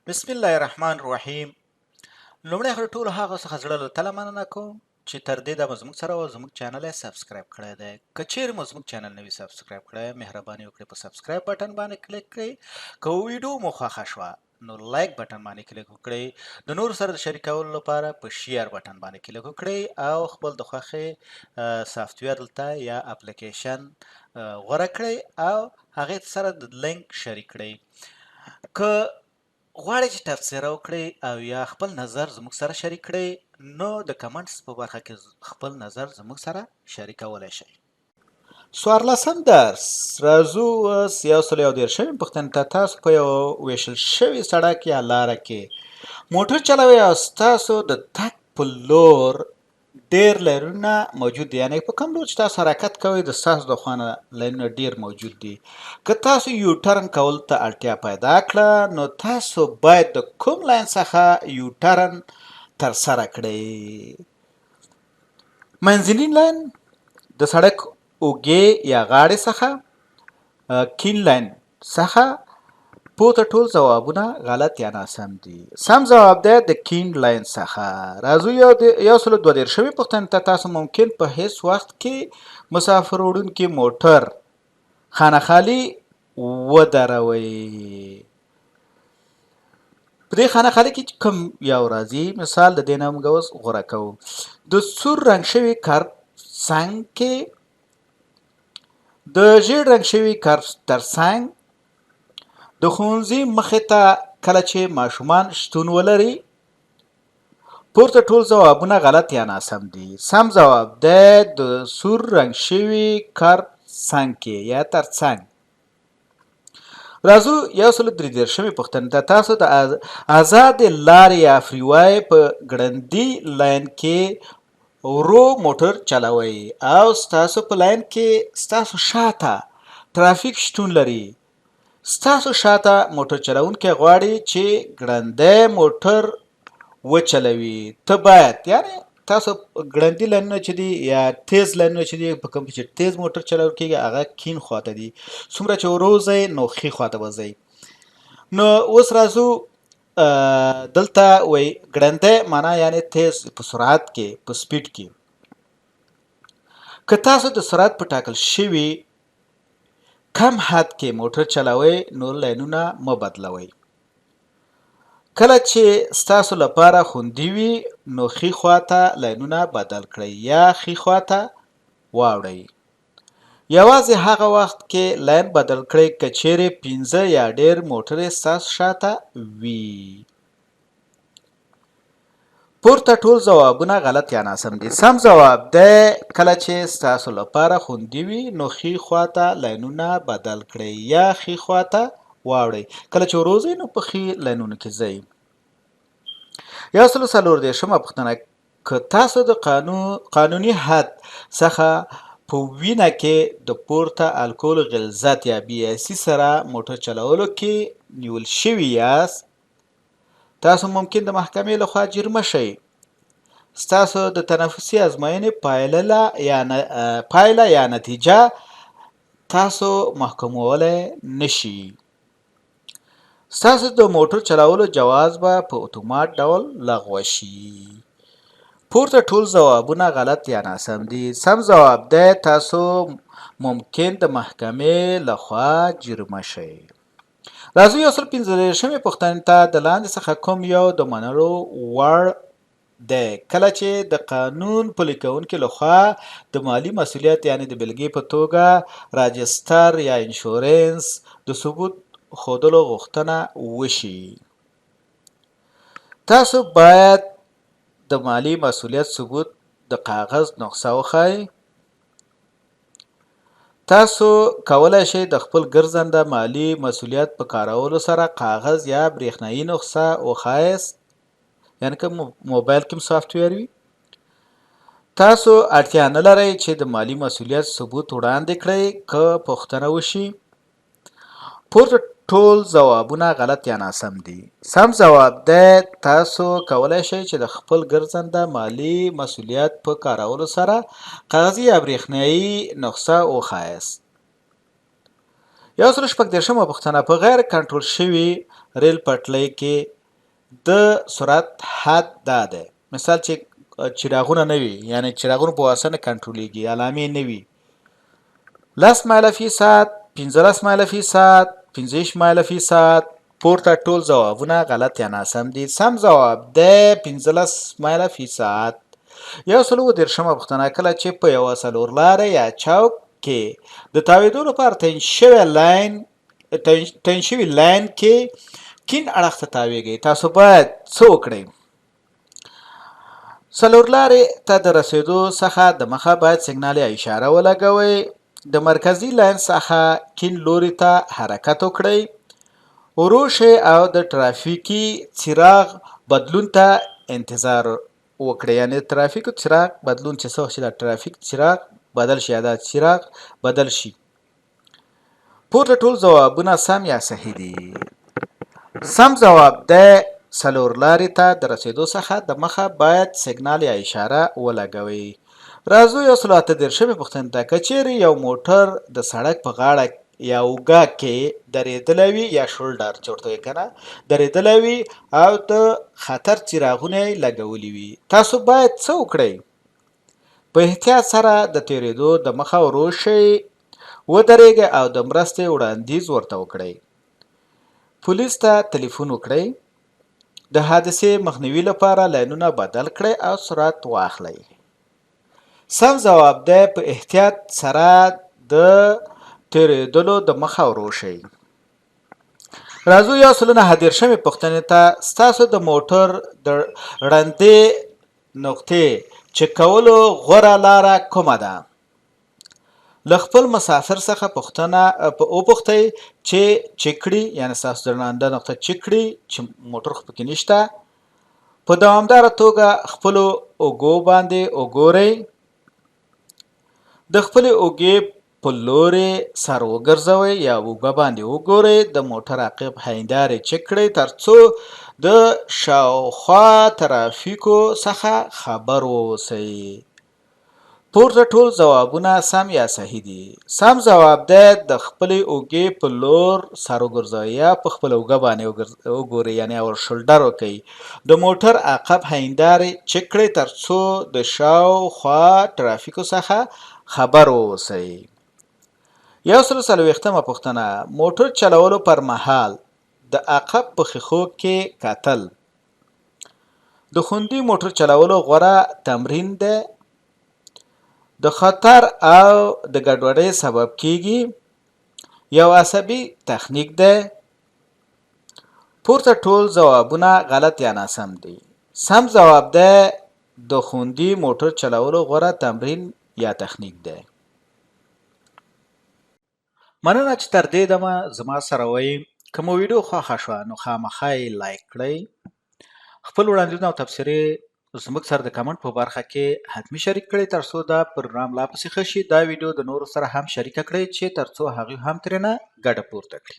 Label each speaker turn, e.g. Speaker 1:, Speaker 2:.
Speaker 1: بسم الله الرحمن الرحیم. لومړی خو ټولو هغو څخه زړه له تله مننه کوم چې تر دې دمه زموږ سره او زموږ چینل یې subscribe کړی دی. که چیرې مو زموږ چینل نه وي subscribe کړی، مهرباني وکړئ په subscribe button باندې کلیک کړئ. که ویډیو مو خوښه شوه نو like button باندې کلیک وکړئ، د نورو سره د شریکولو لپاره په share button باندې کلیک وکړئ او خپل د خوښې software دلته یا اپلیکیشن غوره کړئ او هغې سره د لینک شریک کړئ. که غواړئ چې تبصره وکړئ او یا خپل نظر زموږ سره شریک کړئ نو د comments په برخه کې خپل نظر زموږ سره شریکولی شئ. څوارلسم درس. راځو اوس 131مې پوښتنې ته. تاسو په یو ویشل شوي سړک یا لاره کې موټر چلوئ او ستاسو د تګ په لور ډېر لاینونه موجود دي، یعنی په کوم لور چې تاسو حرکت کوئ د ستاسو د خوا نه لاینونه ډېر موجود دي. که تاسو U turn کولو ته اړتیا پیدا کړه نو تاسو باید د کوم لاین څخه U turn ترسره کړئ؟ منځني لاین، د سړک اوږې یا غاړې څخه، کین لاین څخه. پورته ټول ځوابونه غلط یا ناسم دي. سم ځواب دی د کین لاین څخه. راځو 132مې پوښتنې ته. تاسو ممکن په هیڅ وخت کې مسافر وړونکي موټر خانه خالي ودروئ. په دې خانه خالي کې کوم یو راځي؟ مثال د دې نه موږ اوس غوره کوو. د سور رنګ شوي کرب څنګ کې، د ژیړ رنګ شوي کرب تر څنګ، د ښوونځي مخې ته کله چې ماشومان شتون ولري. پورته ټول ځوابونه غلط یا ناسم دي. سم ځواب دی د سور رنګ شوي کرب څنګ کې یا تر څنګ. راځو 133مې پوښتنې ته. تاسو د ازادې لارې یا freeway په ګړندي لاین کې ورو موټر چلوئ او ستاسو په لاین کې ستاسو شاته ترافیک شتون لري. ستاسو شاته موټر چلوونکی غواړي چې ګړندی موټر وچلوي. ته باید، یعنی تاسو ګړندي لاینونه چې دي یا تیز لاینونه چې دي، په کوم کې چې تیز موټر چلول کېږي هغه کین خواته دي، څومره چې ورو ځئ نو ښي خواته به ځئ. نو اوس راځو دلته وایي ګړندی معنا یعنی تیز، په سرعت کې، په سپیډ کې. که تاسو د سرعت په ټاکل شوي کم حد کې موټر چلوئ نو لاینونه مه بدلوئ. کله چې ستاسو لپاره خوندي وي نو ښي خواته لاینونه بدل کړئ یا ښي خواته واوړئ. یوازې هغه وخت کې لاین بدل کړئ که چیرې 5 یا ډیر موټرې ستاسو شاته وي. پورته ټول ځوابونه غلط یا ناسم دي. سم ځواب دی کله چې ستاسو لپاره خوندي وي نو ښي خواته لاینونه بدل کړئ یا ښي خواته واوړئ. کله چې ورو ځئ نو په ښي لاینونو کې ځئ. 134مه پوښتنه. که تاسو د قانوني حد څخه په وینه کې د پورته الکول غلظت یا BAC سره موټر چلولو کې نیول شوي یاست، تاسو ممکن د محکمې لخوا جرمه شئ. ستاسو د تنفسي ازموینې پایله یا نتیجه تاسو محکومولی نشي. ستاسو د موټر چلولو جواز به په اتومات ډول لغوه شي. پورته ټول ځوابونه غلط یا ناسم دي. سم ځواب دی تاسو ممکن د محکمې لخوا جرمه شئ. راځو 135مې پوښتنې ته. د لاندې څخه کوم یو د منلو وړ دی کله چې د قانون پلي کوونکي لخوا د مالي مسولیت، یعنی د بېلګې په توګه راجستر یا انشورنس، د ثبوت ښودلو غوښتنه وشي؟ تاسو باید د مالي مسولیت ثبوت د کاغذ نسخه وښایئ. تاسو کولای شئ د خپل ګرځنده مالي مسولیت په کارولو سره کاغذ یا برېښنايي نسخه وښایاست، یعنی که موبایل کې سافټویر وي. تاسو اړتیا نه لرئ چې د مالي مسولیت ثبوت وړاندې کړئ که پوښتنه وشي. پورته ټول ځوابونه غلط یا ناسم دي. سم ځواب دی تاسو کولای شئ چې د خپل ګرځنده مالي مسولیت په کارولو سره کاغذي یا برېښنايي نسخه وښایاست. 136مه پوښتنه. په غیر کنټرول شوي ریل پټلۍ کې د سرعت حد دا دی. مثال چې چراغونه نه وي، یعنی چراغونو په واسطه نه کنټرولیږي، علامې نه وي، 10 مایله فی ساعت، 15 مایله فی ساعت، 25 مایله فی ساعت. پورته ټول ځوابونه غلط یا ناسم دي. سم ځواب دی 15 مایله فی ساعت. 130مه پوښتنه، کله چې په یوه څلور لارې یا چوک کې د تاوېدو لپاره تعین شوي لاین کې کین اړخ ته تاویږئ، تاسو باید څه وکړئ؟ څلور لارې ته د رسېدو څخه د مخه باید سیګنال یا اشاره ولګوئ، د مرکزي لاین څخه کین لوري ته حرکت وکړئ، ورو شئ او د ترافیکي څراغ بدلون ته انتظار وکړئ. یعنی د ترافیکو څراغ بدلون چې څه وخت چې دا ترافیک څراغ بدل شي یا دا څراغ بدل شي. پورته ټول ځوابونه سم یا صحیح دي. سم ځواب دی څلور لارې ته د رسېدو څخه د مخه باید سیګنال یا اشاره ولګوئ. راځو 138مې پوښتنې ته. که چیرې یو موټر د سړک په غاړه یا اوږه کې درېدلی وي یا شولډر چې ورته وایي که نه، درېدلی وي او د خطر څراغونه یې لګولي وي، تاسو باید څه وکړئ؟ په احتیاط سره د تېرېدو د مخه ورو شئ، ودرېږئ او د مرستې وړاندیز ورته وکړئ. پولیس ته تلیفون وکړئ. د حادثې مخنیوي لپاره لاینونه بدل کړئ او سرعت واخلئ. سم ځواب دی په احتیاط سره د تېرېدلو د مخه ورو شئ. راځو 139مې پوښتنې ته. ستاسو د موټر د ړندې نقطې چک کولو غوره لاره کومه ده؟ له خپل مسافر څخه پوښتنه وپوښتئ چې چک کړي، یعنی ستاسو د ړنده نقطه چک کړي چې موټر خو پکې نشته. په دوامداره توګه خپلو اوږو باندې وګورئ، د خپلې اوږې په لورې سر وګرځوئ یا اوږه باندې وګورئ، د موټر عقب هیندارې چک کړئ ترڅو د شاوخوا ترافیکو څخه خبر واوسئ. پورته ټول ځوابونه سم یا صحیح دي. سم ځواب دی د خپلې اوږې په لور سر وګرځوئ یا په خپله اوږه باندې وګورئ، یعنی اور شولډر وکړئ. د موټر عقب هیندارې چک کړئ ترڅو د شاوخوا ترافیکو څخه خبر واوسئ. 140مه پوښتنه، موټر چلولو پر مهال د عقب په ښیښو کې کتل د خوندي موټر چلولو غوره تمرین دی، د خطر او د ګډوډۍ سبب کیږي، یو عصبي تخنیک دی. پورته ټول ځوابونه غلط یا ناسم دي. سم ځواب دی د خوندي موټر چلولو غوره تمرین یا تخنیک دی. مننه چې تر دې دمه زما سره وئ. که مو ویډیو خوښه شوه نو خامخا یې لایک کړئ. خپل وړاندیزونه او تبصرې زموږ سره د کمنټ په برخه کې حتمي شریک کړئ ترڅو دا پروګرام لا پسې ښه شي. دا ویډیو د نورو سره هم شریکه کړئ چې ترڅو هغوی هم ترېنه ګټه پورته کړي.